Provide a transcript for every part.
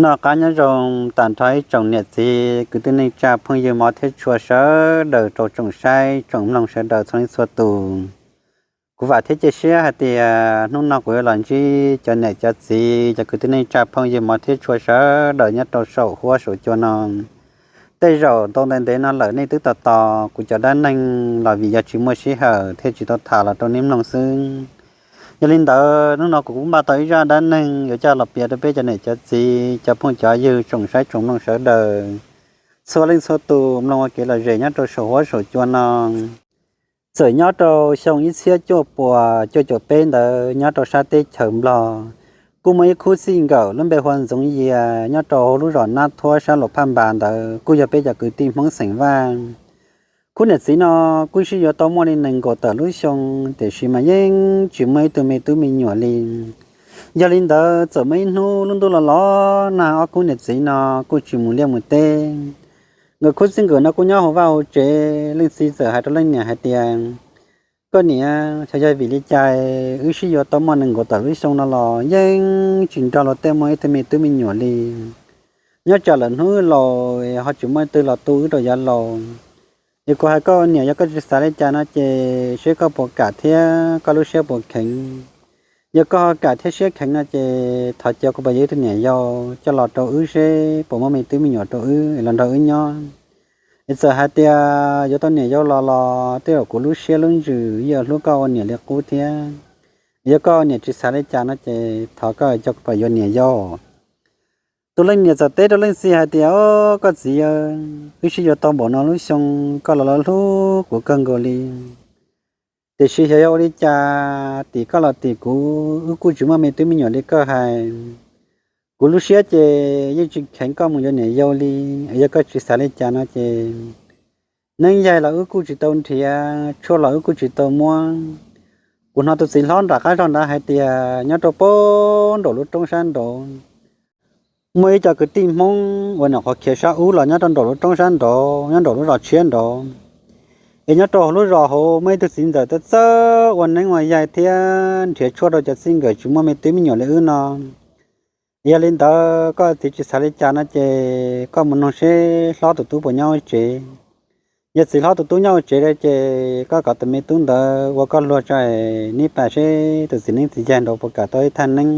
Noj qab nyob zoo tag nrho ib tsoom niam txiv kwv tij neej tsa phooj ywg mov thiab tshua sawv daws rau tsoom saib tsoom mloog sawv daws txhua leej txhua tus. Kuv vam thiab cia siab hais tias hnub no kuv yuav los ntsib cov niam cov txiv cov kwv tij neej tsa phooj ywg mov thiab tshua sawv daws nyob rau saum huab saum cua no. Tej zaum ntau ntev ntev no lawm nej twb tos tos kuv cov dab neeg los vim yog tsis muaj sij hawm thiaj tsis tau tham los rau nej mloog xwb. Yog li ntawd hnub no kuv kuj npaj tau ib zaj dab neeg yuav coj los piav rau peb cov niam cov txiv cov phooj cov ywg tsoom saib tsoom mloog sawv daws txhua leej txhua tus mloog ua kev lom zem nyob rau saum huab saum cua no. Txawm nyob rau xyoo ib txhiab cuaj puas cuaj caum peb ntawd nyob rau sab teb chaws Nplog, kuj muaj ib khub txij nkawm lub npe hu ua Ntxoov Yias nyob rau hauv lub zos Nab Thuab sab Luas Phaj Npas ntawd kuj yog peb cov kwv tij Hmoob xeem Vaj. Khub niam txiv no kuj sib yuav tau muaj li nees nkaum tawm lub xyoo, tiam sis mas yeej tsis muaj ib tug me tub me nyuam li. Yog li ntawd txawm muaj ib hnub lub ntuj los los nag ob khub niam txiv no kuj tsis mus liaj mus teb. Nkawd khub txij nkawm no kuj nyob hauv vaj hauv tsev, leej txiv txawm hais rau leej niam hais tias, koj niam, xyov yog vim li cas wb sib yuav tau muaj nees nkaum tawm lub xyoo no los yeej tsis nrog luag tej muaj ib tug me tub me nyuam li. Nyob tsam lawm hnub wb laus ho tsis muaj leej twg los tu wb rau yav laus. Es kuv hais koj niam, yog koj tsis xav li cas no ces seb koj puas kam thiab koj lub siab puas kheev. Yog koj ho kam thiab siab kheev no ces thov cia kuv pab yuav ib tug niam yau coj los rau wb seb puas muaj me tub me nyuam rau wb es los nrog wb nyob. Es txawm hais tias yuav tau niam yau los los tej zaum kuv lub siab lub ntsws yeej yuav hlub koj ua niam li qub thiab. Yog koj niam tsis xav li cas no ces thov koj coj kuv pab yuav niam yau. Tus leej niam txawm teb rau leej txiv hais tias, o, koj txiv, wb sib yuav tau npaum no lub xyoo, koj los los hlub kuv kawg nkaus li. Tiam sis xyov yog ua li cas tim koj los tim kuv, wb kuj tsis muaj me tub me nyuam li koj hais. Kuv lub siab ces yeej tsis kheev koj mus yuav niam yau li. Yog koj tsis xav li cas no ces neeb yaig los wb kuj tsis tau nrhiav, tshuaj los wb kuj tsis tau muab. Kuv hnov tus txiv hlob nram qab zog nrad hais tias nyob rau pem nraum lub roob sab nraud muaj ib co kwv tij Hmoob uas nyuam qhuav khiav sab ub los nyob rau nraum lub roob sab nraud, nyob nraum lub zos tshiab nraud. Es nyob rau hauv lub zos hauv muaj ib tug txiv ntxawm txawj txawj ua neeb ua yaig thiab nrhiav tshuaj rau cov txij nkawm tsis muaj me tub me nyuam li wb no. Yog li ntawd koj txiv tsis xav li cas no ces koj mus noog seb hlob tus tub puas nyob hauv tsev. Yog txiv hlob tus tub nyob hauv tsev lawm ces koj kom tus me tub ntawd ua koj luag tso, neb pab seb tus txiv neeb txiv yaig nraud puas kam tau ib thaj neeb,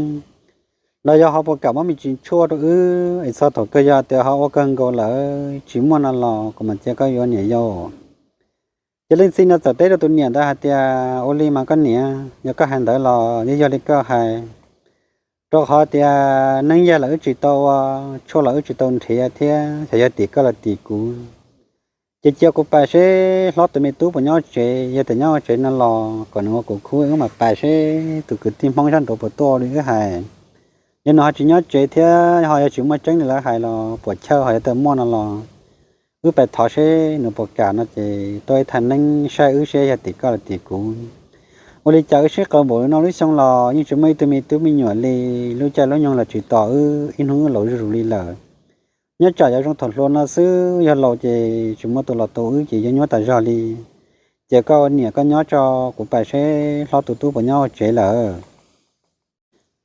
los yog ho puas kam muab me ris tshuaj rau wb es txog thaum kawg yog tias ho ua kawg nkaus lawm tsis muaj no los kuv mam cia koj yuav niam yau. Ces leej txiv no txawm teb rau tus niam ntawd hais tias, ua li mas koj niam, yog koj hais ntawd los yeej yog li koj hais, rau qhov tias neeb yaig los wb tsis tau ua, tshuaj los wb tsis tau nrhiav thiab xyov yog tim koj los tim kuv. Ces cia kuv pab seb hlob tus me tub puas nyob tsev, yog tias nyob tsev no los kom nws ua kuv khub wb mam pab seb tus kwv tij Hmoob sab nraud puas tuaj li wb hais. Yog nws ho tsis nyob tsev thiab ho yog tsis muaj tseeb li lawv hais los puas chawj ho yog tau muaj no los wb pab thov seb nws puas kam no ces tuaj ib thaj neeb saib wb seb yog tim koj los tim kuv. Ua li cas wb sib qawm npaum li no lub xyoo los yeej tsis muaj ib tug me tub me nyuam li, lub caij lub nyoog los tsis tos wb, ib hnub wb laus zuj zus li lawm. Nyob tsam yuav zoo thaum hluas no xwb, yog laus ces tsis muaj tus los tu wb ces yuav nyuaj tas zog li. Ces koj niam koj nyob tso, kuv pab seb hlob tus tub puas nyob hauv tsev lawm.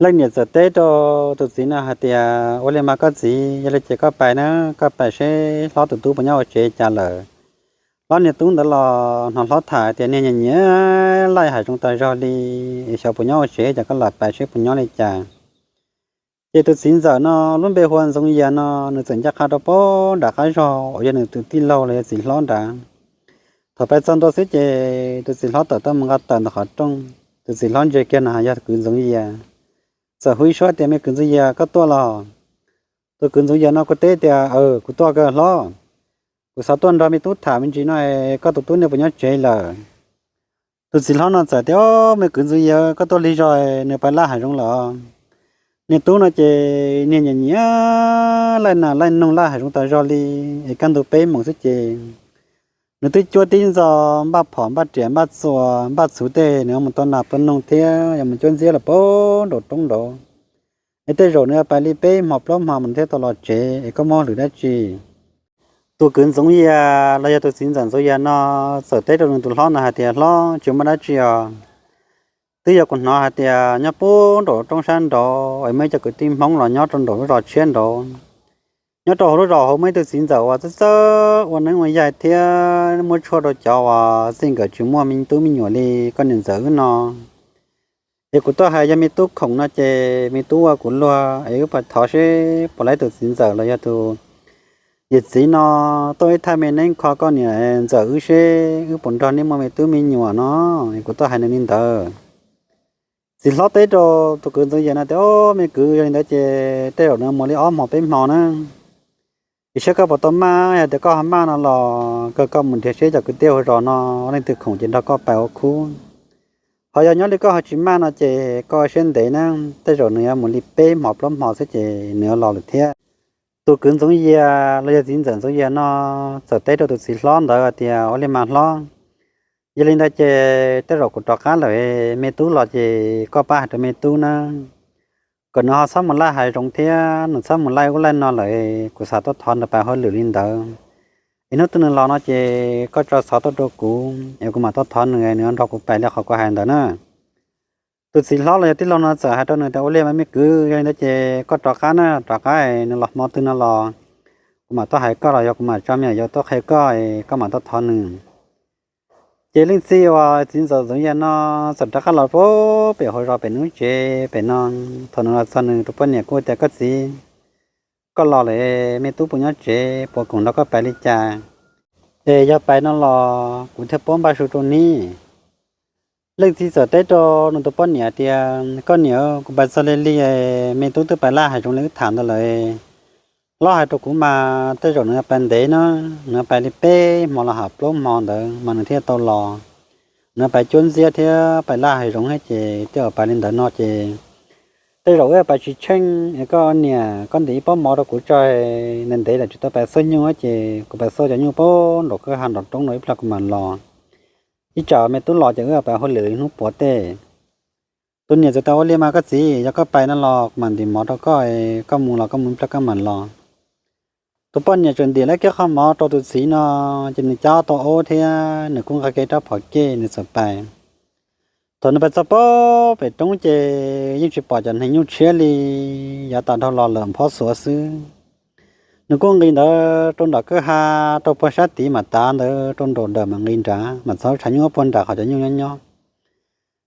Leej niam txawm teb rau tus txiv no hais tias, ua li mas koj txiv, yog li ces koj pab na, koj pab seb hlob tus tub puas nyob hauv tsev cas lawm. Hlob niag tub ntawd los hnov hlob tham tias niag nyiam nyiam laij hav zoov tas zog li, es xyov puas nyob hauv tsev, ces koj los pab seb puas nyob li cas. Ces tus txiv ntxawm no lub npe hu ua Ntxoov Yias no, nws txawm ncaj qha rau pem nram qab zog uas yog nws tus tij laug los yog txiv hlob nrad. Thaum pab txog ntua xwb ces tus txiv hlob tawm tuaj mus nqa taws ntawm qhov rooj. Tus txiv hlob ntsia kiag na yog kwv Ntxoov Yias, txawm hu ib suab tias, me kwv Ntxoov Yias, koj tuaj los? Tus kwv Ntxoov Yias no kuj teb tias, aws, kuv tuaj kawg hlob. Kuv xav tuaj nrog me tub tham me ntsis no, koj tus tub nws puas nyob tsev lawm? Tus txiv hlob no txawm tias, o, me kwv Ntxoov Yias, koj tuaj lig zog, nws pab laij hav zoov lawm. Niag tub no ces niag nyiam nyiam laij nas laij noog laij hav zoov tas zog li, es kaj ntug peb moos xwb ces nws twb cuab tib ntxo npaj phom npaj riam npaj txuas npaj txhuv tej nws mus tua nas tua noog thiab yog mus cuab ntxiab los pem nraum roob nraud. Es tej zaum nws pab li peb hmo plaub hmo mas thiaj tau los tsev, es koj muaj hauj lwm dab tsi? Tus kwv Ntxoov Yias los yog tus txiv ntxawm Ntxoov Yias no txawm teb rau nws tus hlob no hais tias, hlob, tsis muaj dab tsi os. Twb yog kuv hnov hais tias nyob puag nraum roob sab nraud es muaj ib co kwv tij Hmoob los nyob rau nraum lub zos tshiab nraud. Nyob rau hauv lub zos hauv muaj ib tug txiv ntxawm uas txawj txawj ua neeb ua yaig thiab muab tshuaj rau cov uas txij nkawm tsis muaj me tub me nyuam li koj niam ntxawm wb no. Es kuv tuaj hais yog me tub khoom no ces me tub ua kuv luag es wb pab thov seb puas laib tus txiv ntxawm los yog tus yawm txiv no tuaj ib thaj me neeb kho koj niam ntxawm wb seb wb puas nrog nej muaj me tub me nyuam no. Es kuv tuaj hais nws li ntawd. Txiv hlob teb rau tus kwv Ntxoov Yias no tias, Au, me kwv, yog li ntawd ces tej zaum nws mus li ob hmo peb hmo na. Ces saib koj puas tau maj, yog tias koj ho maj no los kawg koj mus nrhiav seb cov kwv tij hauv zos no leej twg khoom ces nrog koj pais ua khub. Ho yog nyob li koj ho tsis maj no ces koj siab ntev na, tej zaum nws yuav mus li peb hmo plaub hmo xwb ces nws yuav los lawm thiab. Tus kwv Ntxoov Yias los yog txiv ntxawm Ntxoov Yias no txawm teb rau tus txiv hlob ntawd tias, Ua li mas hlob, yog li ntawd ces tej zaum kuv rov qab lawm, me tub los ces koj pab hais rau me tub na, kom nws ho txhob mus laj hav zoov thiab nws txhob mus laj ub laj no lawm, kuv xav tuaj thov nws pab hauj lwm li ntawd. Es hnub twg nws los no ces koj tso xov tuaj rau kuv es kuv mam tuaj thov nws, nws nrog kuv pais li qhov kuv hais ntawd na. Tus txiv hlob los yog tij laug no txawm hais rau nws tias, Ua li mas me kwv, yog li ntawd ces koj rov qab na, rov qab nws los hmo twg no los kuv mam tuaj hais koj los yog kuv mam tso me nyuam yaus tuaj qhia koj, koj mam tuaj thov nws. Ces leej txiv uas txiv ntxawm Ntxoov Yias no txawm rov qab los pem hauv zos pem nws lub tsev pem no. Thaum nws los txog nws tus poj niam kuj tias, Koj txiv, koj los lawm, me tub puas nyob tsev, puas khoom nrog koj pais li cas? Es yog pais no los kuv thiaj paub npaj su rau neb. Leej txiv txawm teb rau nws tus poj niam tias, Koj niam, kuv pais txog li li, me tub twb pais laj hav zoov li wb tham ntawd lawm. Hlob hais rau kuv mas tej zaum nws pais ntev na, nws pais li peb hmo los yog plaub hmo ntawd mas nws thiaj tau los. Nws pais cuab ntxiab thiab pais laj hav zoov thiab ces tej zaum pais li ntawd no ces tej zaum wb pais tsis tsheej es koj niam koj ntim ib pob mov rau kuv tso, ntev ntev lawm tsis tau pais xauj nyuj ces kuv pais xauj cov nyuj puag nraum kwj ha nraum roob no ib pliag kuv mam los. Ib tsam me tub los ces wb pais hauj lwm li hnub puav tej. Tus niam txawm tias, Ua li mas koj txiv, yog koj pais no los kuv mam ntim mov rau koj, koj mus los koj mus ib pliag koj mam los. Tus poj niam txawm ntim lawv kiag qhov mov rau tus txiv no, ces nws cab tau aub thiab nws kuj nqa kiag rab phom kej nws txawm pais. Thaum nws pais txog puag pem roob ces yeej tsis pom cov hneev nyuj tshiab li, yav tas dhau los lawm phob xuav xwb. Nws kuj nqis ntawd rau nram kwj ha, rau puag sab tid mam tav ntawd rau nraum dawm mam nqis nrad mam txog lub tshav nyuj puag nram qhov cov nyuj nyob nyob.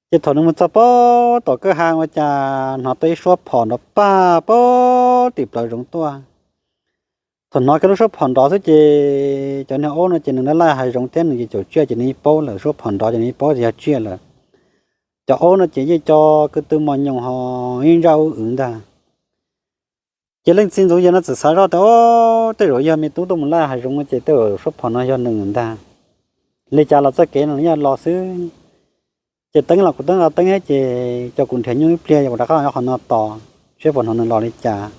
Ces thaum nws mus txog puag tom kwj ha ua cas hnov tau ib suab phom nrov pag puag tim plawv zoov tuaj. Thaum hnov kiag lub suab phom nrov xwb ces cov niag aub no ces nws laj laj hav zoov thiab nws ces caum tsiaj ces nws yeej paub lawm, suab phom nrov ces nws yeej paub tias yog tsiaj lawm. Cov aub no ces yeej co ko tw mos nyoos ho yeej ntsaj ub wv ntag. Ces leej txiv Ntxoov Yias no txawm xav zoj tias, Au, tej zaum yog me tub tuaj mus laj hav zoov no ces tej zaum suab phom no yog nws ntag. Li cas los txoj kev no nws yeej los xwb. Ces teeb los kuv teeb los teeb thiab ces coj kuv nrhiav nyuj ib pliag yog kuv rov qab los qhov no tos seb puas hnov nws los li cas.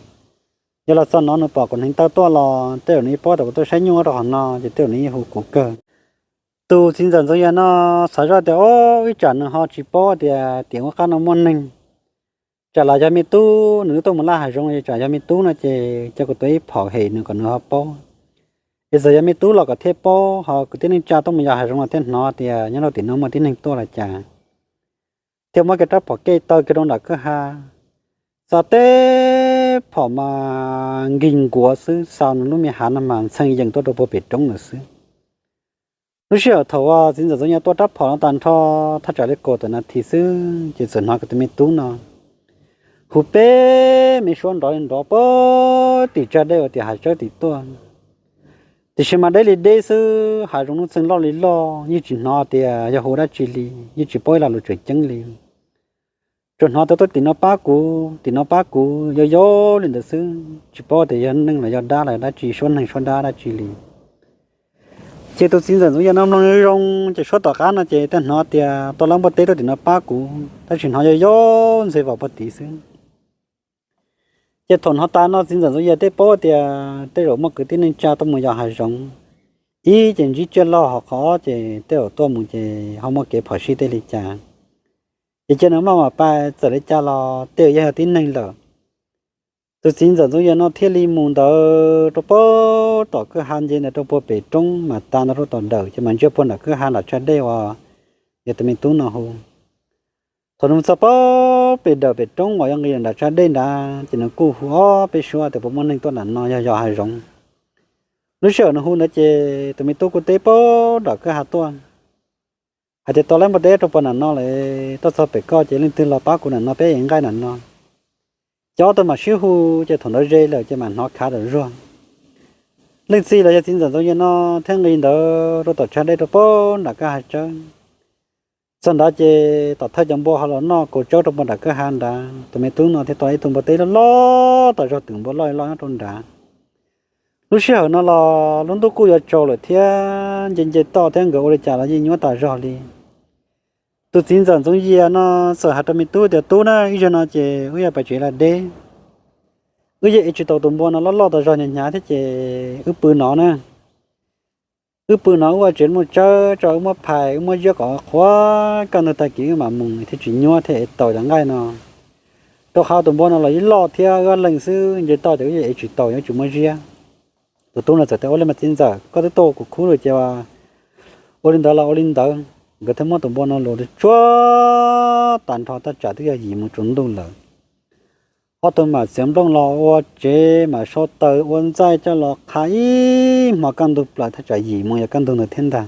Yog los txog no nws pom kuv hneev taw tuaj los tej zaum nws yeej paub tias kuv tuaj saib nyuj rau qhov no ces tej zaum nws yeej hu kuv kawg. Tus txiv ntxawm Ntxoov Yias no xav zoj tias, Au, ib tsam nws ho tsis paub tias tim ub qab no muaj neeg. Tsam los yog me tub, nws twb tuaj mus laj hav zoov, tsam yog me tub no ces cia kuv tua ib phom hem nws kom nws ho paub. Es txawm yog me tub los kom thiaj paub, ho kwv tij neej tsa tuaj mus yos hav zoov los thiaj hnov tias nyob rau tim no muaj tib neeg tuaj los cas. Thiaj muab kiag rab phom kej taw kiag rau nram kwj ha, txog teb phom mas nkig nkuav xwb, xaus nws lub me hav no mas ntxhee yees tuaj rau puag pem roob lawm xwb. Lub sij hawm thaum uas txiv ntxawm Ntxoov Yias tua rab phom no tag nrho, thaj tsam li kaum tawm nas this xwb ces txawm hnov kiag tus me tub no hu peb me suab nrov li nrov puag tim tsag dej uas tim hav tsawb tim tuaj. Tiam sis mas deb li deb xwb, hav zoov lub txeeg loj li loj, yeej tsis hnov tias yog hu dab tsi li, yeej tsis paub ib lo lus tseem ceeb li. Tsuas hnov tias tuaj tim no pab kuv, tim no pab kuv, yau yau li ntawd xwb, tsis paub tias yog neeg los yog dab los dab tsi, suab neeg suab dab dab tsi li. Ces tus txiv ntxawm Ntxoov Yias no mloog zoo zoo ces suab tom qab no ces thiaj hnov tias tuaj lawv npuaj teb tuaj tim no pab kuv, tab sis hnov yau yau ntxhi vos puag tid xwb. Ces thaum hnov tas no txiv ntxawm Ntxoov Yias thiaj paub tias tej zaum muaj kwv tij neej tsa tuaj mus yos hav zoov, ib ces ntsib tsiaj loj, ho qhov ob ces tej zaum tuaj mus ces ho muaj kev phom sij tej li cas. Ces cia nws maj mam pais, txawm li cas los tej zaum yog tib neeg lawm. Tus txiv ntxawm Ntxoov Yias no thiaj li mus ntawd rau puag tom kwj ha nce ntawd rau puag pem roob mas tas ntawd rau tom dawm ces mas ntsia puag nram kwj ha nram tsag dej uas yog tus me tub no hu. Thaum nws mus txog pem dawm pem roob uas yuav nqis nram tsag dej nrad ces nws kuj hu ob peb suab tias puas muaj neeg tuaj nram no yog yos hav zoov. Lub sij hawm nws hu ntawd ces tus me tub kuj teb pem nram kwj ha tuaj hais tias, tau lawm npua teb rau puag nram no lawm, tuaj txog pem koj ces leej twg los pab kuv nram no peb ev nqaij nram no. Ces ob tug mam sib hu, ces thaum ntawd ze lawm ces mam hnov khav zom zuag. Leej txiv los yog txiv ntxawm Ntxoov Yia no thiaj nqis ntawd rau tom tsag dej rau pem nram kwj ha tsawb. Txog ntawd ces tom thawj cov npua ho los noj kaus tsawb rau puag nram kwj ha nrad, tus me tub no thiaj tau ib tug npua teb loj loj tas zog, twm npua loj loj nyob rau nrad. Lub sij hawm no los lub ntuj kuj yuav tsaus lawm thiab nce nce toj thiab, nkawd ua li cas los yeej nyuaj tas zog li. Tus txiv ntxawm Ntxoov Yia no txawm hais rau me tub tias, tub na, ib zaug no ces wb yuav pais tsev lawm deb, wb yeej ev tsis tau tus npua no loj loj tas zog, hnyav hnyav thiab ces wb pw no na. Wb pw no wb ua tsev muaj tsawb tso, wb muab phais wb muab ziab kom qhuav kaj ntug tag kis wb mam mus thiaj tsis nyuaj thiaj ev tau cov nqaij no. Rau qhov tus npua no los ib loj thiab wb ob leeg xwb, nce toj ces wb yeej ev tsis tau, yuav tsum muab ziab. Tus tub no txawm tias, ua li mas txiv ntxawm, koj twb tuaj kuv khub lawm ces ua li ntawd los ua li ntawd. Nkawd thiaj muab tus npua no luas tsuag tas nrho, thaj tsam twb yog yim moos tsaus ntuj lawm. Ob tug mam txiav nplooj los ua tsev, mam sau taws ua ntxaij coj los qhaib ib hmo kaj ntug plaws, thaj tsam yim moos yog kaj ntug ntawd thiab ntag.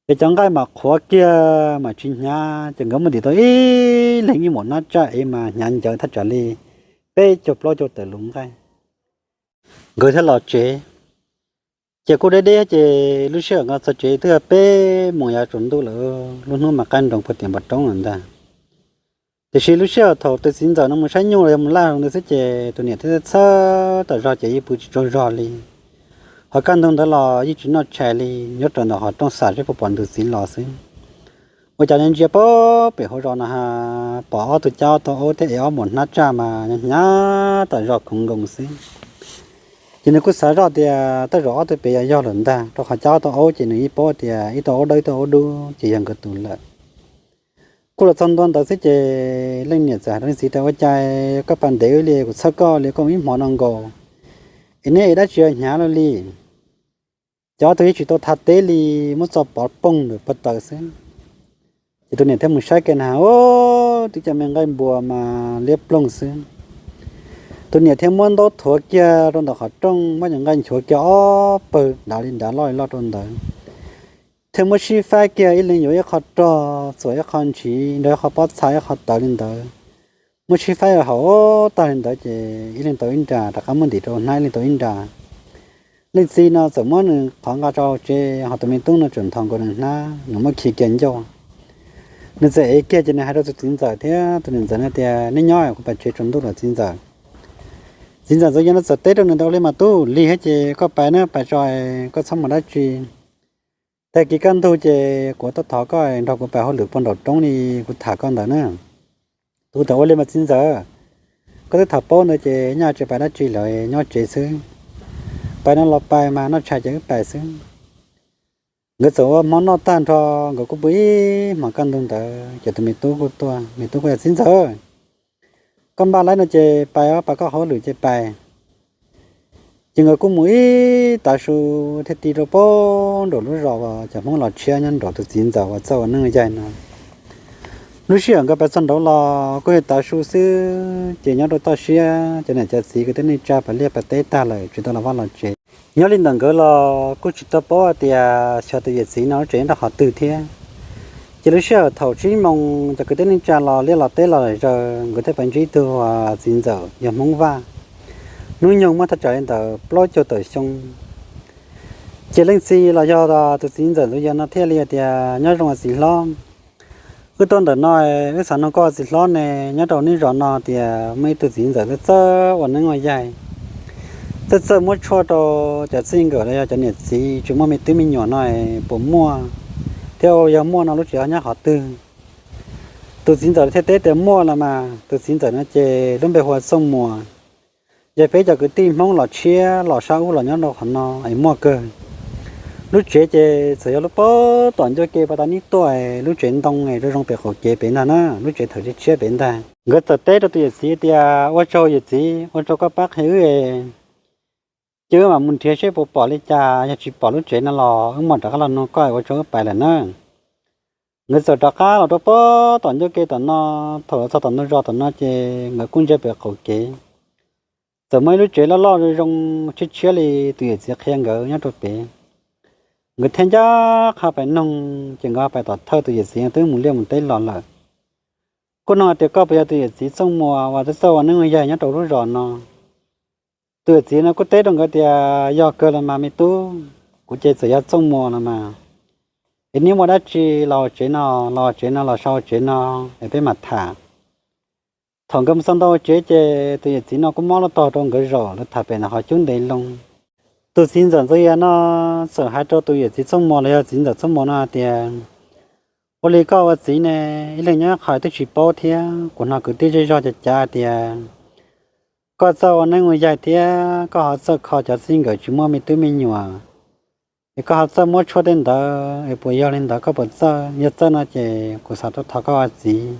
Ces cov nqaij mam qhuav kiag mam tsis hnyav, ces nkawd muab ntim tau ib leeg ib mum hnab tsaj ev mas hnyav ncawv thaj tsam li peb caug plaub caug tawm lus nqaij. Nkawd thiaj los tsev. Ces kuj deb deb ces lub sij hawm nkawd txog tsev twb yog peb moos yav tsaus ntuj lawm, lub hnub mas qaij nroos puag tim npoo roob lawm ntag. Tiam sis lub sij hawm thaum tus txiv ntxawm no mus saib nyuj los yog mus laj zoo ntawd xwb ces tus niam thiaj txhawj tas zog ces yeej pw tsis tsaug zog li. Ho kaj ntug ntawd los yeej tsis noj tshais li, nyob rau ntawm qhov rooj xam seb puas pom tus txiv los xwb. Ua cas ntsia pem hauv zos no pom ob tug cab ob tug aub thiab ev ob mum hnab tsaj mas hnyav tas zog khoov nkoos xwb. Ces nws kuj xav zoj tias tej zaum ob tug pem yog yog lawm ntag, rau qhov cab ob tug aub ces nws yeej paub tias ib tug aub dawb ib tug aub dub ces yog nkawd tus lawm. Kuj los txog ntua ntawd xwb ces leej niam txawm hais rau leej txiv tias, ua cas koj pais ntev li, kuv txhawj koj li, koj mus ib hmo no nkaus es neb ev dab tsi hnyav luaj li. Ces ob tug yeej tsis tau tha teb li, muab txo pov poog ntawm pov taws xwb. Ces tus niam thiaj mus saib kiag na, ub, twb cov me nqaij npua mas liab ploog xwb. Tus niam thiaj muab ntaub thuav kiag rau ntawm qhov rooj, muab cov nqaij nchuav kiag ob pawg dav li dav loj li loj rau ntawd, thiaj muab sib faib kiag, ib leeg yuav ib qho rog, txuas ib qho ntshiv, nrog ib qho pob txha ib qho tawv li ntawd. Muab sib faib haum tag li ntawd ces ib leeg tau ib nra, rov qab muab ntim rau hnab ib leeg tau ib nra. Leej txiv no txawm muab nws qhov nqa rau tsev, ho tus me tub no tseem nthos nkaus nws hnab, nws muab khi kiag ncauj. Nws txawm ev kiag ces nws hais rau tus txiv ntxawm thiab tus niam ntxawm no tias, neb nyob, kuv pais tsev tsaus ntuj lawm txiv ntxawm. Txiv ntxawm Ntxoov Yia no txawm teb rau nws tias, ua li mas tub, lig thiab ces koj pais na, pais tso, koj txhob mus dab tsi. Tag kis kaj ntug ces kuv tuaj thov koj nrog kuv pais hauj lwm puag nraum roob li kuv tham koj ntawd na. Tus txawm ua li mas txiv ntxawm, koj twb tham paub ntawd ces nyaj tsis pais dab tsi lawm, nyob tsev xwb. Pais no los pais mas, noj tshais ces wb pais xwb. Nkawd txawm ua hmo noj tag nrho, nkawd kuj pw ib hmos kaj ntug ntawd ces tus me tub kuj tuaj, me tub kuj tias, txiv ntxawm, koj npaj laib no ces pais os, pais koj hauj lwm ces pais. Ces nkawd kuj mus ib tav su thiaj ti rau puag nraum lub zos uas cov Hmoob los tshiab nyob nraum tus txiv ntxawm uas txawj ua neeb ua yaig no. Lub sij hawm nkawd pais txog nraud los kuj yog tav su xwb, ces nyob rau toj siab cov niam cov txiv kwv tij neej tsa pais liaj pais teb tag lawm tsis tau los vaj los tsev. Nyob li ntawm nkawd los kuj tsis tau paub hais tias xyov tus yawm txiv no lub tsev nyob rau qhov twg thiab. Ces lub sij hawm thaum tsib moos cov kwv tij neej tsa los liaj los teb los zaws, nkawd thiaj pais ntsib tug txiv ntxawm yog Hmoob Vaj, hnub nyoog muaj thaj tsam li ntawm plaub caug tawm xyoo. Ces leej txiv los yog tus txiv ntxawm Ntxoov Yia no thiaj li tias, nyob zoo txiv hlob, wb tuaj ntawm no, wb xav nug koj txiv hlob ne, nyob rau neb zos no tias muaj ib tug txiv ntxawm txawj ua neeb ua yaig, txawj txawj muab tshuaj rau cov txij nkawm los yog cov niam txiv tsis muaj me tub me nyuam no puas muaj, thiab yog muaj no lub tsev nyob qhov twg? Tus txiv ntxawm thiaj teb tias, muaj los mas, tus txiv ntxawm no ces lub npe hu ua Txooj Muas, yog peb cov kwv tij Hmoob los tshiab los sab ub los nyob rau qhov no es muaj kawg. Lub tsev ces txawm yog lub pob tom ncauj ke pas tas nib tuaj, lub tsev ntoo zoo zoo pem qaum kev pem ntag na, lub tsev thaum tshiab tshiab pem ntag. Nkawd txawm teb rau tus yawm txiv tias, ua tsaug yawm txiv, ua tsaug koj pab qhia wb, ces wb mam mus nrhiav seb puas pom li cas, yog tsis pom lub tsev no los wb mam rov qab los nug koj, ua tsaug wb pais lawm na. Nkawd txawm rov qab los rau pem tom ncauj ke tom no. Thaum los txog tom ntug zos tom no ces nkawd kuj ntsia pem qaum kev, txawm muaj ib lub tsev loj loj zoo zoo tshiab tshiab li tus yawm txiv qhia nkawd nyob rau pem. Nkawd thiaj ncaj qha pais noog, ces nkawd pais tom thawj tus yawm txiv twb mus liaj mus teb los lawm. Kuj noog hais tias, koj puas yog tus yawm txiv Txooj Muas uas twb txawj ua neeb ua yaig nyob rau lub zos no? Tus yawm txiv no kuj teb rau nkawd tias, yog kawg los mas me tub, kuv ces txawm yog Txooj Muas los mas. Es neb muaj dab tsi los hauv tsev no, los hauv tsev no, los so hauv tsev no es peb mam tham. Thaum nkawd mus txog ntua hauv tsev ces tus yawm txiv no kuj mob lub tog rau nkawd zaum, lawv tham pem ntawm qhov cub ntev loo. Tus txiv ntxawm Ntxoov Yaj no txawm hais rau tus yawm txiv Txooj Muas los yog txiv ntxawm Txooj Muas no hais tias, ua li koj ua txiv ne, ib leeg nyob ib qho twb tsis paub thiab, kuv hnov kwv tij zej zog cav cav tias koj txawj ua neeb ua yaig thiab koj ho txawj kho cov txij nkawm tsis muaj me tub me nyuam, es koj ho txawj muab tshuaj tej ntawd, es puas yog li ntawd, koj puas txawj? Yog txawj no ces kuv xav tuaj thov koj ua txiv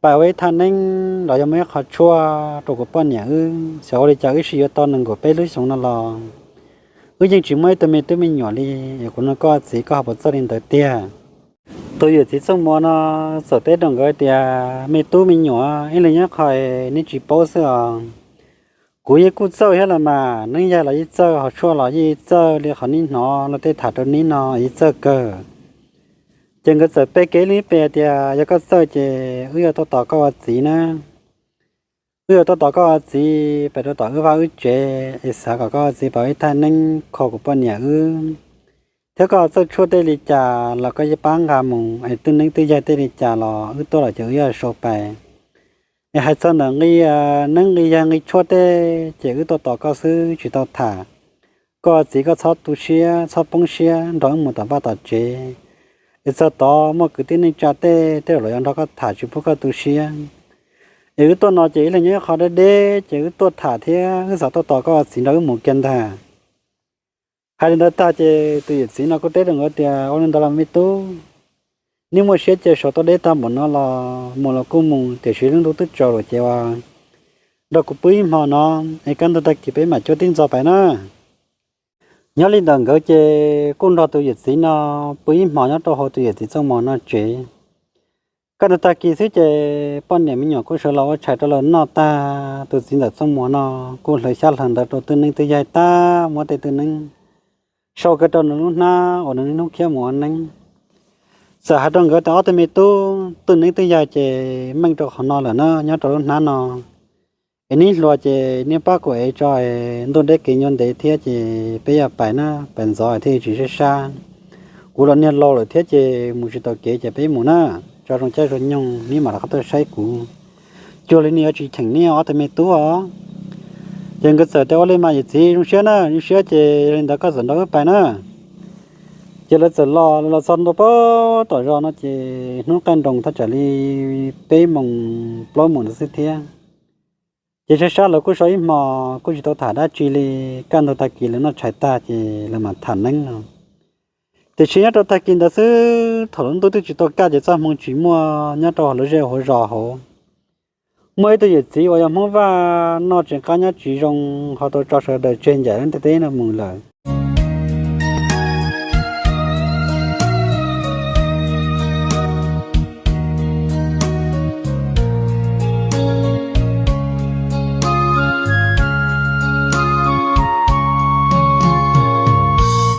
pais ua ib thaj neeb los yog muab ib qho tshuaj rau kuv poj niam wb, xyov ua li cas wb sib yuav tau nees nkaum peb lub xyoo no los wb yeej tsis muaj ib tug me tub me nyuam li, es kuv nug koj ua txiv koj ho puas txawj li ntawd tiag? Tus yawm txiv Txooj Muas no txawm teb rau nkawd tias, me tub me nyuam ib leeg nyob ib qho, neb tsis paub xwb os. Kuv yeej kuj txawj thiab los mas, neeb yaig los yeej txawj, hauv tshuaj los yeej txawj li qhov neb hnov luag tej tham rau neb no yeej txawj kawg. Ces nkawd txawm pe kev ib leeg pe tias, yog koj txawj ces wb yuav tuaj tos koj ua txiv na. Wb yuav tuaj tos koj ua txiv pem rau tom wb vaj wb tsev, es xav kom koj ua txiv pais ua ib thaj neeb kho kuv poj niam wb, thiab koj txawj tshuaj tej li cas los koj yeej pab nqa mus, es twj neeb twj yaig tej li cas los wb tuaj lawm ces wb yuav sau pais. Es hais txog ntawm nqi neeb nqi yaig nqi tshuaj tej ces wb tuaj tos koj xwb tsis tau tham. Koj ua txiv koj txhob tu siab txhob poob siab, nrog wb mus tom vaj tom tsev, es txog tod muaj kwv tij neej tsa tej tej zaum los yuav nrog koj tham tsis pub koj tu siab. Es wb tuaj no ces ib leeg nyob ib qho deb deb ces wb tuaj tham thiab wb xav tuaj tos koj ua txiv nrog wb mus kiag ntag. Hais li ntawd tag ces tus yawm txiv no kuj teb rau nkawd tias, ua li ntawd los me tub, neb muaj siab cia sau tuaj deb tag npaum no los mus los kuj mus, tiam sis lub ntuj twb tsaus lawm ces ua nrog kuv pw ib hmo no, es kaj ntug tag kis peb mam cuab tib ntxov pais na. Nyob li ntawd nkawd ces kuj nrog tus yawm txiv no pw ib hmo nyob rau hauv tus yawm txiv Txooj Muas no tsev. Kaj ntug tag kis xwb ces poj niam me nyuam kuj sawv los ua tshais rau lawv noj tag, tus txiv ntxawm Txooj Muas no kuj hlawv xyab hlawv ntawv rau twj neeb twj yaig tag, muab tej twj neeb sau kiag rau nws lub hnab uas nws niaj hnub khiav mus ua neeb. Txawm hais rau nkawd tias, ob tug me tub, twj neeb twj yaig ces meej rau qhov no lawm na, nyob rau lub hnab no. Es neb hluas ces neb pab kuv ev tso, ntuj deb kev nyuaj ntev thiab ces peb yuav pais na, pais ntxov thiaj tsis sab sab. Kuv los niag laus lawm thiab ces mus tsis tau kev ces peb mus na. Tso zoo caij zoo nyoog neb mam rov qab tuaj saib kuv, cuag li nws yuav tsis cheem neb ob tug me tub os. Ces nkawd txawm tias, ua li mas yawm txiv, zoo siab na, zoo siab ces yog li ntawd koj txawm nrog wb pais na. Ces lawv txawm los, los txog ntua pem tom zos no ces hnub qaij nroos thaj tsam li peb moos plaub moos ntawd xwb thiab. Ces sab sab lawv kuj so ib hmos kuj tsis tau tham dab tsi li, kaj ntug tag kis lawv noj tshais tag ces lawv mam tham neeb no. Tiam sis nyob rau tag kis ntawd xwb thaum lub ntuj twb tsis tau kaj ces txoj hmoo tsis muaj nyob rau hauv lub zej hauv zos hauv. Muaj ib tug yawm txiv uas yog Hmoob Vaj noj tsis qab nyob tsis zoo ho tau tso sawv daws tseg ncaim lub ntiaj teb no mus lawm.